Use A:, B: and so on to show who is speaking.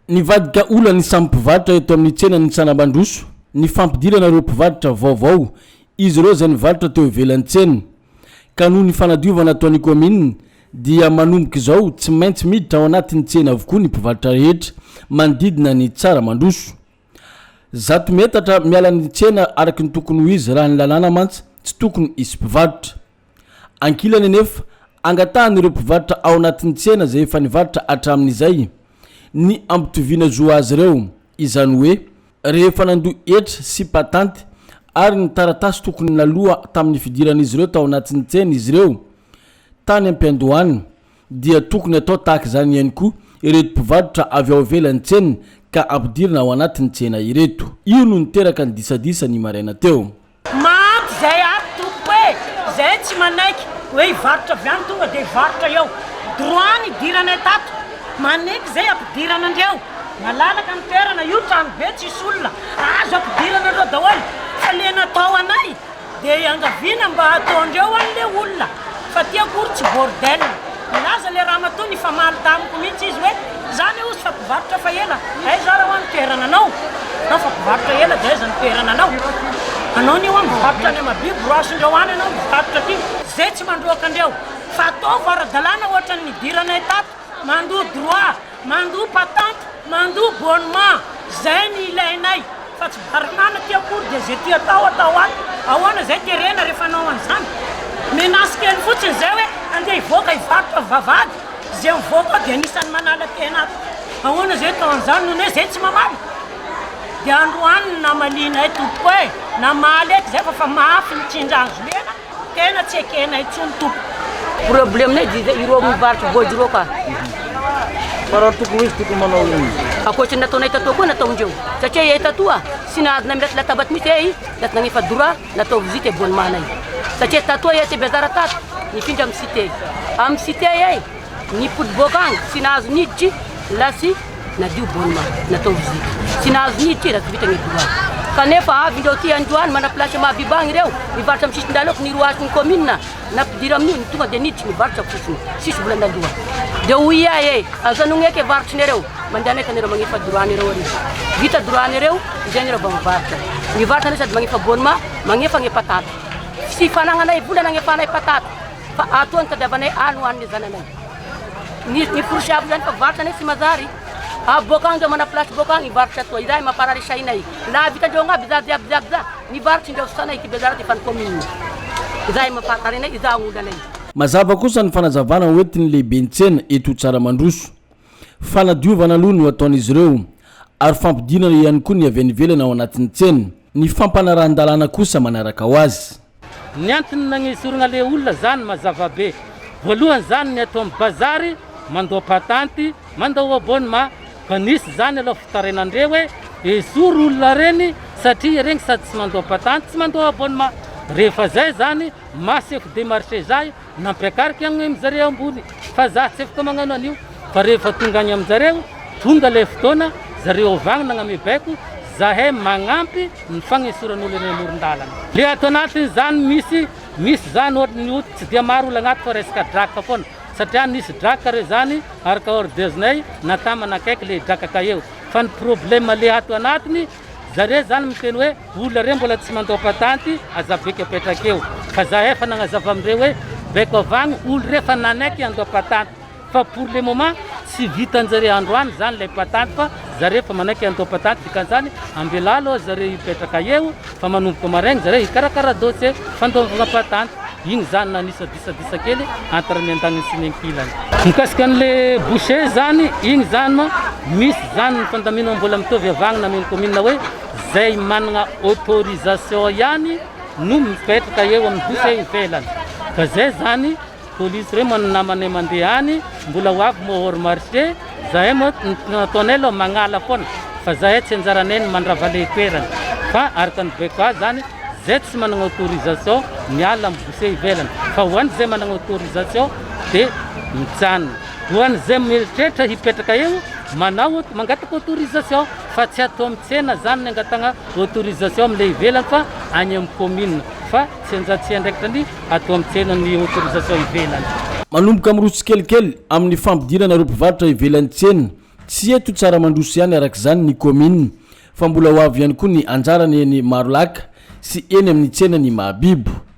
A: Nivadika olan'ny samy mpivarotra eto amin'ny tsenan'ny Tsanambandroso ny fampidirana ireo mpivarotra vaovao, izy ireo izay nivarotra teo ivelan'ny tsena. Ka noho ny fanadiovana ataon'ny kaominina dia manomboka izao tsy maintsy miditra ao anatin'ny tsena avokoa ny mpivarotra rehetra manodidina ny Tsaramandroso. Zato metatra miala ny tsena araka ny tokony ho izy raha ny lalàna mantsy tsy tokony hisy mpivarotra. Ankilany anefa, angatahan'ireo mpivarotra ao anatin'ny tsena izay efa nivarotra hatramin'izay ny hampitoviana zo azy ireo, izany hoe rehefa nandoa hetra sy patanty ary ny taratasy tokony naloa tamin'ny fidiran'izy ireo tao anatin'ny tsena izy ireo tany am-piandohana dia tokony atao tahaka izany ihany koa ireto mpivarotra avy ao ivelan'ny tsena ka ampidirina ao anatin'ny tsena ireto. Io no niteraka ny disadisa ny maraina teo.
B: Maty zay ato tompoko e! Zay tsy manaiky hoe hivarotra avy any tonga dia hivarotra eo. Droit ny hidiranay tato. Manaiky zay ampidirana andreo. Malalaka ny toerana, io trano be tsisy olona. Azo ampidirana andreo daholo. Fa le natao anay dia iangaviana mba ataondreo anle olona. Fa ty akory tsy bordel. Nilaza le ramatoa nifamaly tamiko mihitsy izy hoe za anie ozy fa mpivarotra fa ela, aiza ara hoa ny toerana anao? Anao fa mpivarotra ela de aiza ny toerana anao? Anao anie hoa mivarotra any Mabibo, roasindreo any anao mivarotra aty. Zay tsy mandroaka andreo fa ataovy ara-dalàna ohatran'ny nidiranay tato, mandoa droit, Mandoa patente, mandoa bonnement, zay ny ilainay fa tsy baranana aty akory dia zay tia atao atao ato, ahoana zay terena rehefa hanao an'izany? Menace kely fotsiny zay hoe andeha hivoaka hivarotra vavahady, zay mivoaka ao dia anisan'ny manala tena ato, ahoana zay atao an'izany noho ny hoe zay tsy mamaly? Dia androany no namalianay tompoko e, namaly eky zay fa fa mafy ny tsindry hazo lena. Tena tsy ekena intsony tompoko.
C: Problème nay dia ireo mivarotra voa ireo ka.
D: Fa raha tokony ho izy tokony manao inona?
C: Ankoatry ny nataonay tatoa koa nataondreo. Satria iay tatoa tsy nahazo nametraka latabatry mihitsy iay, na tsy nagnefa droit natao visite abonnement nay. Satria tatoa iay te bezara tato, nifindra amy cité. Amy cité iay nipody boaka agny tsy nahazo niditry lasy. Nadio bonne natao visite. Tsy nahazo niditra raha tsy vita ny droit. Kanefa avy indreo aty androany mana place Mahabibo agny ireo, mivarotra amin'ny sisin-dalana ny roasin'ny commune, nampidira amin'io, ny tonga dia niditra nivarotra fotsiny, tsisy vola nandoa. Dia hoy ahy e, aza anogno eky varotrinareo, mandehana eky anareo magnefa droit nareo ary. Vita droit nareo, izay nareo vao mivarotra. Mivarotra nareo sady magnefa bonne, magnefa ny patate. Tsy fanagnanay vola nagnefanay patate, fa atoa nitadiavanay aly hohanin'ny zananay. Ny ny fourche aby zany fa varotra anie tsy manjary. Avy boaka agny ndreo mana place boaka agny hivarotra atoa. Izahay mamparary sainay. Lavitra ndreo agny aby za jiaby jiaby za. Nivarotry ndreo sanay ity bezara ty efa ny commune. Izahay mampahatary anay, izaho ny olanay.
A: Mazava kosa ny fanazavana hoentin'ny lehiben'ny tsena eto Tsaramandroso. Fanadiovana aloha no ataon'izy ireo ary fampidinana ihany koa ny avy any ivelany ao anatin'ny tsena. Ny fampanarahan-dalàna kosa manaraka ho azy.
E: Ny antony nagnesoragna le olona zany mazava be. Voalohany zany ny ato am bazary mandoa patanty, mandao abonnement fa nisy zany aloha fitarainandreo hoe esory olona reny satria regny sady tsy mandoa patanty tsy mandoa abonnement. Rehefa zay zany maha chef de marché zahy Nampiakariko agny aminjareo ambony fa za tsy afaka magnano an'io fa rehefa tonga agny aminjareo tonga le fotoana zareo avy agny nagname baiko zahay magnampy ny fagnesoran'olo eny amoron-dalana. Le ato anatiny zany misy misy zany ohatry ny tsy dia maro olo agnaty fa resaka drakaka foana satria nisy drakaka reo zany araka ordre azonay natao manakaiky le drakaka eo fa ny problème le ato anatiny Zareo zany miteny hoe olona reo mbola tsy mandao patanty aza beky apetraka eo fa zahay efa nagnazava amindreo hoe baiko avy agny olo reo efa nanaiky handao patanty fa pour le moment tsy vitanjareo androany zany lay patanty fa zareo efa manaiky handao patanty dikan'izany ambelà aloha zareo hipetraka eo fa manomboka maraigny zareo hikarakara dossier fandoavagna patanty igny zany nanisa disadisa kely entre ny andaniny sy ny ankilany. Mikasika an'le boucher zany, igny zany ma misy zany ny fandaminana mbola mitovy avy agny namen'ny commune hoe zay managna autorisation ihany no mipetraka eo amin'ny boucher ivelany fa zay zany Polisy reo moa ny namanay mandeha any mbola ho avy moa hors marché zahay moa ny nataonay aloha magnala foana fa zahay tsy anjaranay ny mandrava le toerana fa araka ny baiko azy zany zay tsy managna autorisation miala am boucher ivelany fa ho an'izay managna autorisation de mijanona ho an'izay mieritreritra hipetraka eo manao mangataka autorisation fa tsy ato am tsena zany ny angatagna autorisation amle ivelany fa any am commune fa tsy anjatsy andraikitra ny Ato amin'ny tsena ny autorisation ivelany.
A: Manomboka miroso tsikelikely amin'ny fampidirana ireo mpivarotra ivelan'ny tsena tsy eto Tsaramandroso ihany araka izany ny kaominina fa mbola ho avy ihany koa ny anjarany eny Marolaka sy eny amin'ny tsenan'i Mahabibo.